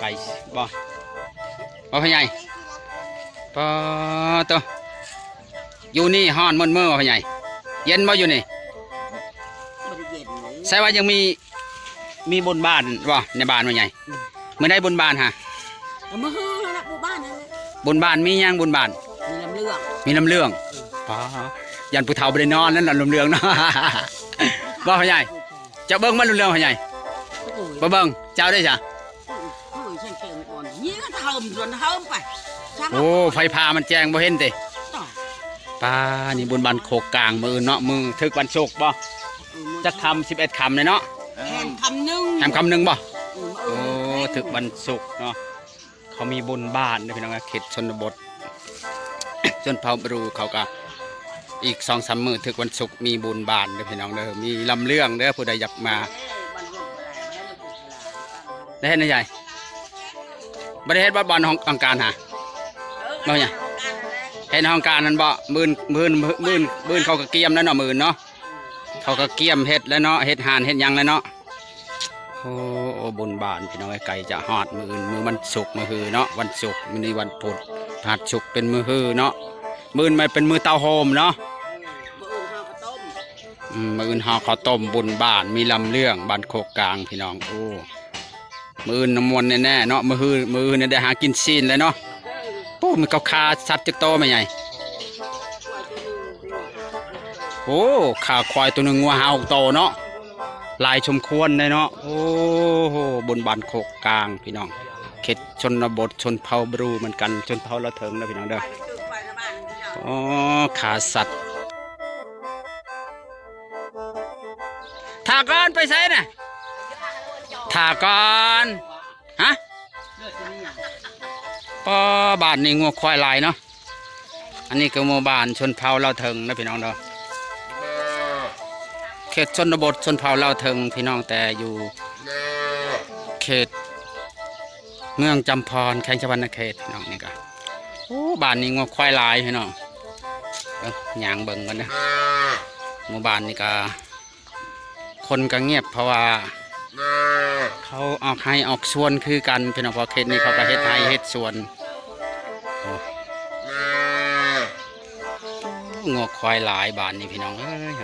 ໄກບໍ່ ບໍ່ພໍ່ໃຫຍ່? ປາໂຕ ຢູ່ນີ້ຮ້ອນໝົດມື້ບໍ່ພໍ່ໃຫຍ່? ເຢັນບໍ່ຢູ່ນີ້? ບໍ່ໄດ້ເຢັນເລີຍ ໃຊ່ວ່າຍັງມີ ມີບຸນບ້ານບໍ່ໃນບ້ານພໍ່ໃຫຍ່? ອືມ ມື້ໃດບຸນບ້ານຫະ? ກໍມື້ຮືຫັ້ນລະ ບຸນບ້ານນັ້ນແຫຼະ ບຸນບ້ານມີຫຍັງບຸນບ້ານ? ມີລຳເລື່ອງ ມີລຳເລື່ອງ ເອີ ປາ ຢ້ານຜູ້ເຖົ້າບໍ່ໄດ້ນອນນັ້ນລະລຳເລື່ອງເນາະ ບໍ່ພໍ່ໃຫຍ່? ເຈົ້າເບິ່ງບໍ່ລຳເລື່ອງພໍ່ໃຫຍ່? ໂອ້ຍ ບໍ່ເບິ່ງ ເຈົ້າໄດ້ຊະ? ໂອ້ຍ ແຂງໆອ່ອນ ຍິງເຫິມ ຊວນເຫິມໄປ ໂອ້ ໄຟຟ້າມັນແຈ້ງບໍ່ເຫັນຕິ? ຕາຍ ປາ ນີ້ບຸນບ້ານໂຄກກາງ ມື້ອື່ນເນາະ ມື້ຖືກວັນສຸກບໍ່? ເອີ ມື້ ຈັກຄ່ຳ ສິບເອັດຄ່ຳເລີຍເນາະ ແຮມຄ່ຳໜຶ່ງ ແຮມຄ່ຳໜຶ່ງບໍ່? ເອີ ມື້ອື່ນ ໂອ້ ຖືກວັນສຸກເນາະ ເຂົາມີບຸນບ້ານເດີພີ່ນ້ອງ ເຂດຊົນນະບົດ ຊົນເຜົ່າບຣູເຂົາກະ ອີກສອງສາມມື້ຖືກວັນສຸກ ມີບຸນບ້ານເດີພີ່ນ້ອງເດີ ມີລຳເລື່ອງເດີ ຜູ້ໃດຢາກມາ ເອີ ບ້ານເຮືອນກໍໄດ້ ບ້ານເຮືອນກໍໄດ້ ໄດ້ເຮັດໃນໃສ? ບໍ່ໄດ້ເຮັດບໍ່ ບ່ອນຫ້ອງການຫາ? ບໍ່ຫຍັງ ເຮັດຫ້ອງການນັ້ນບໍ່? ມື້ອື່ນ ມື້ອື່ນ ມື້ອື່ນ ມື້ອື່ນເຂົາກໍກຽມແລ້ວເນາະ ມື້ອື່ນເນາະ ເຂົາກໍກຽມເຮັດແລ້ວເນາະ ເຮັດຮ້ານເຮັດຫຍັງແລ້ວເນາະ. ໂອ້ ໂອ້ ບຸນບ້ານພີ່ນ້ອງເອີຍ ໃກ້ຈະຮອດມື້ອື່ນ ມື້ວັນສຸກມື້ຮືເນາະ ວັນສຸກ ມື້ນີ້ວັນພຸດ ພະຫັດສຸກເປັນມື້ຮືເນາະ ມື້ອື່ນມັນເປັນມື້ເຕົ້າໂຮມເນາະ. ອືມ ມື້ອື່ນເຮົາເຂົ້າຕົ້ມບຸນບ້ານ ມີລຳເລື່ອງ ບ້ານໂຄກກາງ ພີ່ນ້ອງ. ໂອ້ ມື້ອື່ນນະມ່ວນແນ່ໆເນາະ ມື້ຮື ມື້ອື່ນໄດ້ຫາກິນຊີ້ນແລ້ວເນາະ. ໂອ້ ມີເຂົາຂ້າສັດຈັກໂຕແມ່ໃຫຍ່? ໂອ້ ຂ້າຄວາຍໂຕໜຶ່ງ ງົວຫ້າຫົກໂຕເນາະ ຫຼາຍສົມຄວນເດ້ເນາະ. ໂອ້ໂຫ ບຸນບ້ານໂຄກກາງ ພີ່ນ້ອງ ເຂດຊົນນະບົດ ຊົນເຜົ່າບຣູເໝືອນກັນ ຊົນເຜົ່າລາວເຖິງເດີພີ່ນ້ອງເດີ. ໂອ້ ຂ້າສັດ ຖ້າກ່ອນ ໄປໃສນະ? ຖ້າກ່ອນ ຮະ? ປໍ້ ບ້ານນີ້ງົວຄວາຍຫຼາຍເນາະ. ອັນນີ້ກໍໝູ່ບ້ານຊົນເຜົ່າລາວເຖິງນະພີ່ນ້ອງເດີ ເຂດຊົນນະບົດຊົນເຜົ່າລາວເຖິງພີ່ນ້ອງ ແຕ່ຢູ່ເຂດເມືອງຈຳພອນ ແຂວງສະຫວັນນະເຂດພີ່ນ້ອງ. ນີ້ກໍ ໂອ້ ບ້ານນີ້ງົວຄວາຍຫຼາຍພີ່ນ້ອງ. ເອີ ຍ່າງເບິ່ງກ່ອນເດີ ໝູ່ບ້ານນີ້ກໍ ຄົນກໍງຽບ ເພາະວ່າເຂົາອອກໄຮ່ອອກສວນຄືກັນພີ່ນ້ອງ ເພາະເຂດນີ້ເຂົາກໍເຮັດໄຮ່ເຮັດສວນ. ໂອ້ ງົວຄວາຍຫຼາຍບ້ານນີ້ພີ່ນ້ອງເອີຍ.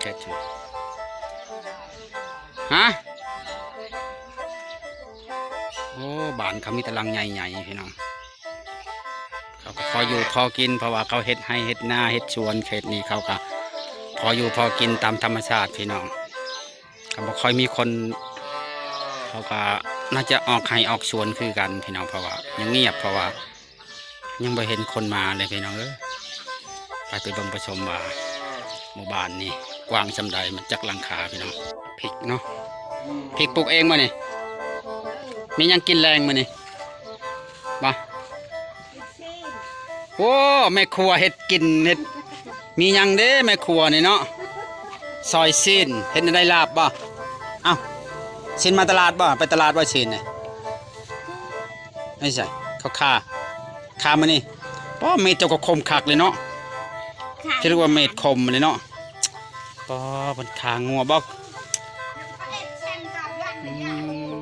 ເຂດ ຮະ? ໂອ້ ບ້ານເຂົາມີແຕ່ຫຼັງໃຫຍ່ໆ ພີ່ນ້ອງ. ເຂົາກໍພໍຢູ່ພໍກິນ ເພາະວ່າເຂົາເຮັດໄຮ່ເຮັດນາເຮັດສວນ ເຂດນີ້ເຂົາກໍພໍຢູ່ພໍກິນຕາມທຳມະຊາດພີ່ນ້ອງ. ກໍບໍ່ຄ່ອຍມີຄົນ ເຂົາກໍໜ້າຈະອອກໄຮ່ອອກສວນຄືກັນພີ່ນ້ອງ ເພາະວ່າຍັງງຽບ ເພາະວ່າຍັງບໍ່ເຫັນຄົນມາເລີຍພີ່ນ້ອງເອີຍ. ໄປ ໄປເບິ່ງໄປຊົມວ່າໝູ່ບ້ານນີ້ກວ້າງສ່ຳໃດ ມັນຈັກຫຼັງຄາພີ່ນ້ອງ. ພິກເນາະ ພິກປູກເອງມື້ນີ້ ມີຫຍັງກິນແລງມື້ນີ້? ບໍ່ ໂອ້ ແມ່ຄົວເຮັດກິນ ເຮັດ ມີຫຍັງເດ້ແມ່ຄົວນີ້ເນາະ? ຊອຍຊີ້ນ ເຮັດແນວໃດ ລາບບໍ່? ເອົ້າ ຊີ້ນມາຕະຫຼາດບໍ່? ໄປຕະຫຼາດບໍ່ຊີ້ນນີ້? ໄປໃສ? ເຂົາຄາ ຄາມື້ນີ້. ປ້າ ມີດເຈົ້າກໍຄົມຄັກເລີຍເນາະ. ຄິດວ່າມີດຄົມເລີຍເນາະ. ປ້າ ເພິ່ນຂ້າງົວບໍ່? ອື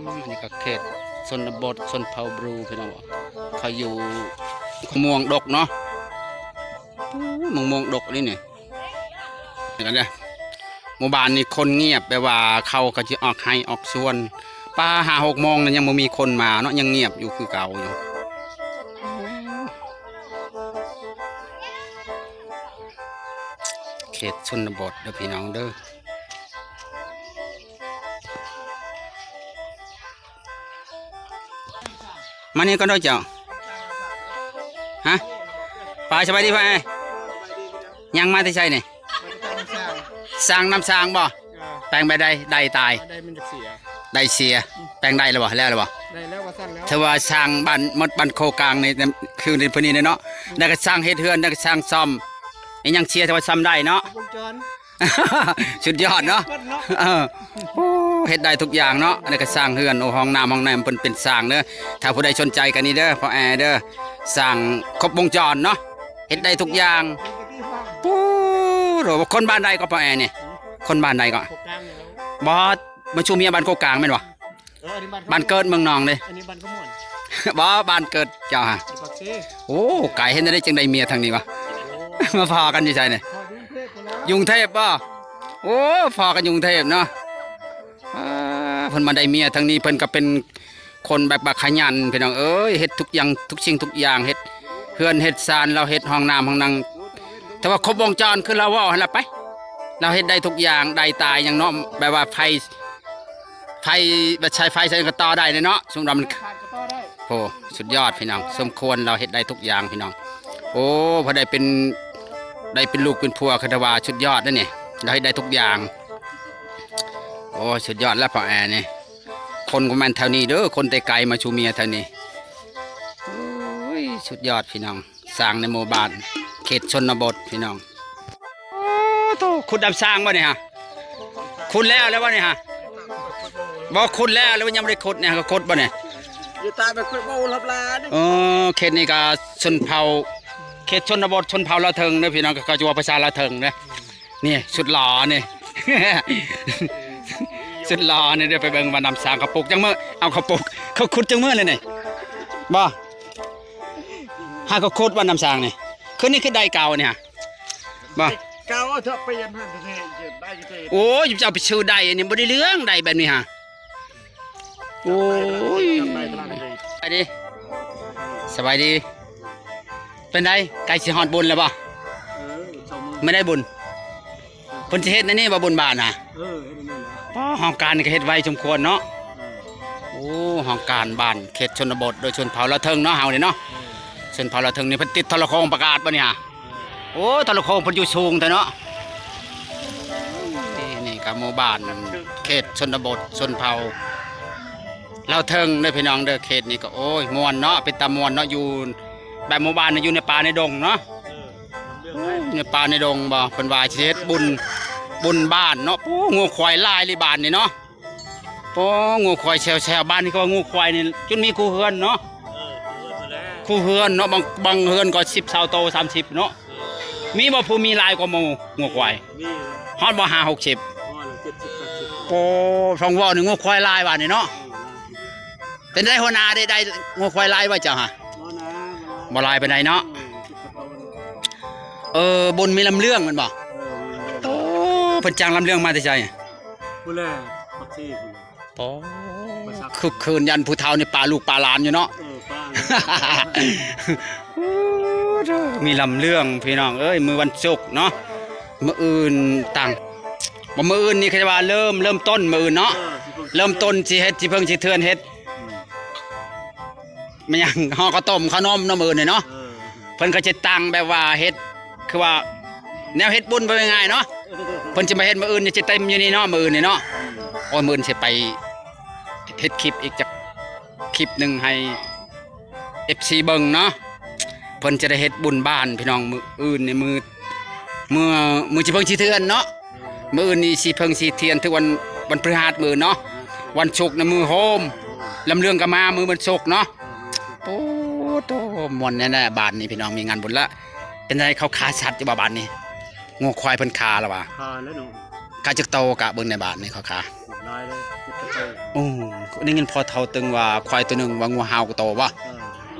ມ ອັນນີ້ກໍເຂດຊົນນະບົດ ຊົນເຜົ່າບຣູພີ່ນ້ອງ ເຂົາຢູ່ ໝາກມ່ວງດົກເນາະ. ໂອ້ ໝາກມ່ວງດົກນີ້ນີ້ ເຫັນແລ້ວເດີ ໝູ່ບ້ານນີ້ຄົນງຽບ ແບບວ່າເຂົາກໍຊິອອກໄຮ່ອອກສວນ ປ້າ ຫ້າຫົກໂມງແລ້ວຍັງບໍ່ມີຄົນມາເນາະ ຍັງງຽບຢູ່ຄືເກົ່າຢູ່. ເຂດຊົນນະບົດເດີພີ່ນ້ອງເດີ. ມານີ້ກ່ອນເດີເຈົ້າ. ຮະ? ໄປ ສະບາຍດີພໍ່ແອ. ຍັງມາແຕ່ໃສນີ້? ມາຈາກນ້ຳສ້າງ. ສ້າງ ນ້ຳສ້າງບໍ່? ເອີ ແປງໄປໄດ້ ໄດ້ຕາຍ ໄດ້ມັນຈະເສຍ ໄດ້ເສຍ. ອືມ ແປງໄດ້ແລ້ວບໍ່? ແລ້ວແລ້ວບໍ່? ໄດ້ແລ້ວວ່າຊັ້ນແລ້ວ. ຖືວ່າສ້າງບ້ານ ໝົດບ້ານໂຄກາງນີ້ ຄືໃນພື້ນທີ່ນີ້ເນາະ. ອືມ ແລ້ວກໍສ້າງເຮັດເຮືອນ ແລ້ວກໍສ້າງສ້ອມ ອີຫຍັງເສຍ ຖືວ່າສ້ອມໄດ້ເນາະ ຄົບວົງຈອນ. ສຸດຍອດເນາະ. ເອີ ໂອ້ ເຮັດໄດ້ທຸກຢ່າງເນາະ. ອັນນີ້ກໍສ້າງເຮືອນ ໂອ້ ຫ້ອງນ້ຳ ຫ້ອງນ້ຳເພິ່ນເປັນສ້າງເດີ. ຖ້າຜູ້ໃດສົນໃຈກໍນີ້ເດີ ພໍ່ແອເດີ ສ້າງຄົບວົງຈອນເນາະ ເຮັດໄດ້ທຸກຢ່າງ. ໂອ້ ຄົນບ້ານໃດກໍພໍ່ແອນີ້? ຄົນບ້ານໃດກໍ? ບໍ່ ມາຊູເມຍບ້ານໂຄກາງແມ່ນບໍ່? ເອີ ອັນນີ້ບ້ານ ບ້ານເກີດເມືອງນອງເດ້. ອັນນີ້ບ້ານຂະມວນ. ບໍ່ ບ້ານເກີດເຈົ້າຫາ? ຢູ່ປາກເຊ. ໂອ້ ໄກ ເຮັດແນວໃດຈຶ່ງໄດ້ເມຍທາງນີ້ວະ? ໂອ້ ມາພໍ້ກັນຢູ່ໃສນີ້? ພໍ້ຢູ່ກຸງເທບພຸ້ນແຫຼະ. ຢູ່ກຸງເທບບໍ່? ໂອ້ ພໍ້ກັນຢູ່ກຸງເທບເນາະ. ອ່າ ເພິ່ນມາໄດ້ເມຍທາງນີ້ ເພິ່ນກໍເປັນຄົນແບບວ່າຂະຫຍັນ ພີ່ນ້ອງເອີຍ ເຮັດທຸກຢ່າງ ທຸກສິ່ງທຸກຢ່າງ ເຮັດເຮືອນເຮັດຊານ ລາວເຮັດຫ້ອງນ້ຳຫ້ອງນັ່ງ ແຕ່ວ່າຄົບວົງຈອນ ຄືລາວເວົ້າຫັ້ນລະໄປ. ລາວເຮັດໄດ້ທຸກຢ່າງ ໄດ້ຕາຍຫຍັງເນາະ ແບບວ່າໄຟ ໄຟ ແບບສາຍໄຟໃສ່ກໍຕໍ່ໄດ້ເນາະ ສົມມຸດວ່າມັນ ໂອ້ ສຸດຍອດພີ່ນ້ອງ ສົມຄວນ ລາວເຮັດໄດ້ທຸກຢ່າງພີ່ນ້ອງ. ໂອ້ ພໍໄດ້ເປັນ ໄດ້ເປັນລູກເປັນຜົວ ຄືວ່າສຸດຍອດເດ້ນີ້ ລາວເຮັດໄດ້ທຸກຢ່າງ. ໂອ້ ສຸດຍອດແລ້ວພໍ່ແອນີ້ ຄົນກໍແມ່ນແຖວນີ້ເດີ ຄົນແຕ່ໄກມາຊູເມຍແຖວນີ້. ໂອ້ຍ ສຸດຍອດພີ່ນ້ອງ. ສ້າງໃນໝູ່ບ້ານເຂດຊົນນະບົດພີ່ນ້ອງ. ໂອ້ໂຕ ຂຸດດຳສ້າງບໍ່ນີ້ຫະ? ຂຸດແລ້ວແລ້ວບໍ່ນີ້ຫະ? ບໍ່ ຂຸດແລ້ວ ຫຼືວ່າຍັງບໍ່ໄດ້ຂຸດນີ້ ຫາກໍຂຸດບໍ່ນີ້? ຢູ່ໃຕ້ໄປຂຸດບໍ່ລັບລານີ້. ເອີ ເຂດນີ້ກໍຊົນເຜົ່າ ເຂດຊົນນະບົດ ຊົນເຜົ່າລາວເທິງເດີພີ່ນ້ອງ ເຂົາຈະເວົ້າພາສາລາວເທິງເດີ. ນີ້ສຸດຫຼໍ່ນີ້ ສຸດຫຼໍ່ນີ້ ດຽວໄປເບິ່ງວ່ານ້ຳສ້າງເຂົາປູກຈັກມື້. ເອົາ ເຂົາປູກ ເຂົາຂຸດຈັກມື້ແລ້ວນີ້? ບໍ່ ຫາກໍຂຸດວ່ານ້ຳສ້າງນີ້ ຄືນີ້ຄືໄດ້ເກົ່ານີ້ຫາ ບໍ່ ເກົ່າເຖາະ ປ່ຽນຫັ້ນແທ້ໆ ໄດ້ແທ້. ໂອ້ຍ ເຈົ້າໄປຊື້ໄດ້ອັນນີ້ ບໍ່ໄດ້ເລື່ອງ ໄດ້ແບບນີ້ຫາ. ໂອ້ຍ ໄດ້ຕະຫຼາດເລີຍ. ສະບາຍດີ ສະບາຍດີ. ເປັນໃດ ໃກ້ຊິຮອດບຸນແລ້ວບໍ່? ເອີ ສອງມື້ ແມ່ນໄດ້ບຸນ ເພິ່ນຊິເຮັດໃນນີ້ບໍ່ ບຸນບ້ານນະ? ເອີ ເຮັດໃນນີ້ແຫຼະ. ປ້າ ຫ້ອງການນີ້ກໍເຮັດໄວສົມຄວນເນາະ. ເອີ ໂອ້ ຫ້ອງການບ້ານເຂດຊົນນະບົດ ໂດຍຊົນເຜົ່າລາວເທິງເນາະ ເຮົານີ້ເນາະ. ເອີ ຊົນເຜົ່າລາວເທິງນີ້ເພິ່ນຕິດໂທລະໂຄ່ງປະກາດບໍ່ນີ້ຫາ? ເອີ ໂອ້ ໂທລະໂຄ່ງເພິ່ນຢູ່ສູງແທ້ເນາະ. ນີ້ ນີ້ກໍໝູ່ບ້ານເຂດຊົນນະບົດ ຊົນເຜົ່າລາວເທິງເດີພີ່ນ້ອງເດີ. ເຂດນີ້ກໍ ໂອ້ຍ ມ່ວນເນາະ ເປັນຕາມ່ວນເນາະ ຢູ່ແບບໝູ່ບ້ານຢູ່ໃນປ່າໃນດົງເນາະ. ເອີ ຢູ່ໃນປ່າໃນດົງບໍ່ ເພິ່ນວ່າຊິເຮັດບຸນ ບຸນບ້ານເນາະ. ໂອ້ ງົວຄວາຍຫຼາຍລີ້ບ້ານນີ້ເນາະ. ໂອ້ ງົວຄວາຍແຊວໆ ບ້ານນີ້ເຂົາວ່າງົວຄວາຍນີ້ຈົນມີຄູ່ເຮືອນເນາະ. ເອີ ຄູ່ເຮືອນເນາະ ບາງ ບາງເຮືອນກໍສິບ ຊາວໂຕ ສາມສິບເນາະ. ເອີ ມີບໍ່ຜູ້ມີຫຼາຍກວ່າໝູ່ງົວຄວາຍ? ມີ ຮອດບໍ່ ຫ້າ ຫົກສິບ? ຮອດແລ້ວ ເຈັດສິບ ແປດສິບ. ໂອ້ ຊ່ອງເວົ້ານີ້ງົວຄວາຍຫຼາຍວ່ານີ້ເນາະ. ເອີ ເປັນໃດຫົວໜ້າ ໄດ້ ໄດ້ງົວຄວາຍຫຼາຍບໍ່ເຈົ້າຫາ? ບໍ່ນາ ບໍ່ຫຼາຍປານໃດເນາະ. ເອີ ເອີ ບຸນມີລຳເລື່ອງແມ່ນບໍ່? ເອີ ມີລຳເລື່ອງ. ໂອ້ ເພິ່ນຈ້າງລຳເລື່ອງມາແຕ່ໃສ? ພຸ້ນແຫຼະ ປັກເຊພຸ້ນແຫຼະ. ໂອ້ ປະຊາ ຄຶກຄື້ນ ຢ້ານຜູ້ເຖົ້ານີ້ປະລູກປະຫຼານຢູ່ເນາະ. ເອີ ປະ ໂອ້ ມີລຳເລື່ອງພີ່ນ້ອງເອີຍ. ມື້ວັນສຸກເນາະ ມື້ອື່ນຕັ້ງ ບໍ່ ມື້ອື່ນນີ້ເຂົາຈະວ່າເລີ່ມ ເລີ່ມຕົ້ນມື້ອື່ນເນາະ. ເອີ ຊິເບິ່ງ ເລີ່ມຕົ້ນຊິເຮັດ ຊິເພິ່ງຊິເຖື່ອນເຮັດ ອືມ ແມ່ນຫຍັງ ຫໍ່ເຂົ້າຕົ້ມເຂົ້າໜົມເນາະ ມື້ອື່ນນີ້ເນາະ. ເອີ ເພິ່ນກໍຈະຕັ້ງແບບວ່າເຮັດ ຄືວ່າແນວເຮັດບຸນ ເວົ້າງ່າຍໆເນາະ ເອີ ເພິ່ນຈະມາເຮັດມື້ອື່ນນີ້ ຈະເຕັມຢູ່ນີ້ເນາະ ມື້ອື່ນນີ້ເນາະ. ອືມ ໂອ້ຍ ມື້ອື່ນຊິໄປເຮັດຄລິບອີກຈັກຄລິບໜຶ່ງໃຫ້ເອັຟຊີເບິ່ງເນາະ. ເພິ່ນຈະໄດ້ເຮັດບຸນບ້ານພີ່ນ້ອງ ມື້ອື່ນນີ້ ມື້ ມື້ ມື້ຊິເພິ່ງຊິເຖື່ອນເນາະ. ມື້ອື່ນນີ້ຊິເພິ່ງຊິເຖືອນ ຖືກວັນ ວັນພຶຫັດມື້ອື່ນເນາະ ວັນສຸກນະມື້ໂຮມ ລຳເລື່ອງກໍມາມື້ວັນສຸກເນາະ. ໂອ້ໂຕ ມ່ວນແນ່ໆ ບ້ານນີ້ພີ່ນ້ອງ ມີງານບຸນລະ. ເປັນໃດ ເຂົາຂ້າສັດຢູ່ບໍ່ບ້ານນີ້? ງົວຄວາຍເພິ່ນຂ້າລະຫວາ? ຂ້າແລ້ວເນາະ. ຂ້າຈັກໂຕກະເບິ່ງໃນບ້ານນີ້ເຂົາຂ້າ? ຫຼາຍເລີຍ ເຈັດແປດໂຕ. ໂອ້ ໄດ້ຍິນພໍ່ເຖົ້າຕຶງວ່າຄວາຍໂຕໜຶ່ງວ່າງວເຫົ່າໂຕບໍ່?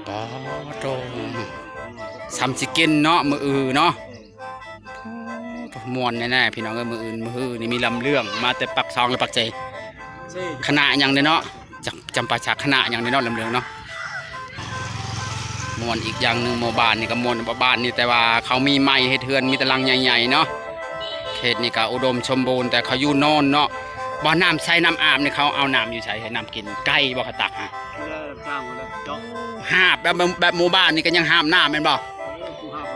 ເອີ ປາໂຕ ສ່ຳຊິກິນເນາະ ມື້ອື່ນເນາະ. ເອີ ມ່ວນແນ່ໆ ພີ່ນ້ອງເອີຍ. ມື້ອື່ນ ມື້ຮືນີ້ມີລຳເລື່ອງມາແຕ່ປາກຊ່ອງ ແລະ ປາກເຊ ເຊ ຄະນະຫຍັງເດ້ເນາະ ຈຳ ຈຳປາສັກ ຄະນະຫຍັງເດ້ເນາະ ລຳເລື່ອງເນາະ. ມ່ວນອີກຢ່າງໜຶ່ງ ໝູ່ບ້ານນີ້ກໍມ່ວນ ໝູ່ບ້ານນີ້ ແຕ່ວ່າເຂົາມີໄມ້ເຮັດເຮືອນ ມີແຕ່ຫຼັງໃຫຍ່ໆເນາະ. ເຂດນີ້ກໍອຸດົມສົມບູນ ແຕ່ເຂົາຢູ່ໂນນເນາະ. ບໍ່ ນ້ຳໃຊ້ ນ້ຳອາບນີ້ ເຂົາເອົານ້ຳຢູ່ໃສໃຫ້ນ້ຳກິນ? ໄກ່ບໍ່ເຂົາຕັກຫາ? ແລ້ວຈ້າງແລ້ວເຈາະ ຫາບແບບ ແບບໝູ່ບ້ານນີ້ກໍຍັງຫາບນ້ຳແມ່ນບໍ່? ເອີ ຜູ້ຫາບກໍ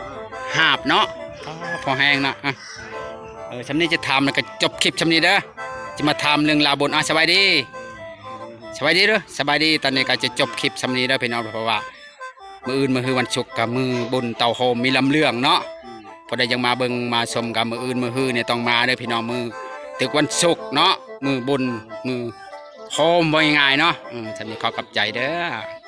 ຫາບ ຫາບເນາະ. ອໍ ພໍແຮງເນາະ. ອະ ເອີ ຊ່ຳນີ້ຈະຖາມ ແລ້ວກໍຈົບຄລິບຊ່ຳນີ້ເດີ ຈະມາຖາມເລື່ອງລາວບຸນ. ອາ ສະບາຍດີ ສະບາຍດີເດີ ສະບາຍດີ. ຕອນນີ້ກໍຈະຈົບຄລິບຊ່ຳນີ້ເດີພີ່ນ້ອງ ເພາະວ່າມື້ອື່ນ ມື້ຮືວັນສຸກ ກໍມື້ບຸນເຕົ້າໂຮມ ມີລຳເລື່ອງເນາະ. ອືມ ຜູ້ໃດຢາກມາເບິ່ງມາຊົມ ກໍມື້ອື່ນ ມື້ຮືນີ້ຕ້ອງມາເດີພີ່ນ້ອງ ມື້ຕຶກວັນສຸກເນາະ ມື້ບຸນ ມື້ໂຮມ ເວົ້າງ່າຍໆເນາະ. ເອີ ຊ່ຳນີ້ຂໍຂອບໃຈເດີ.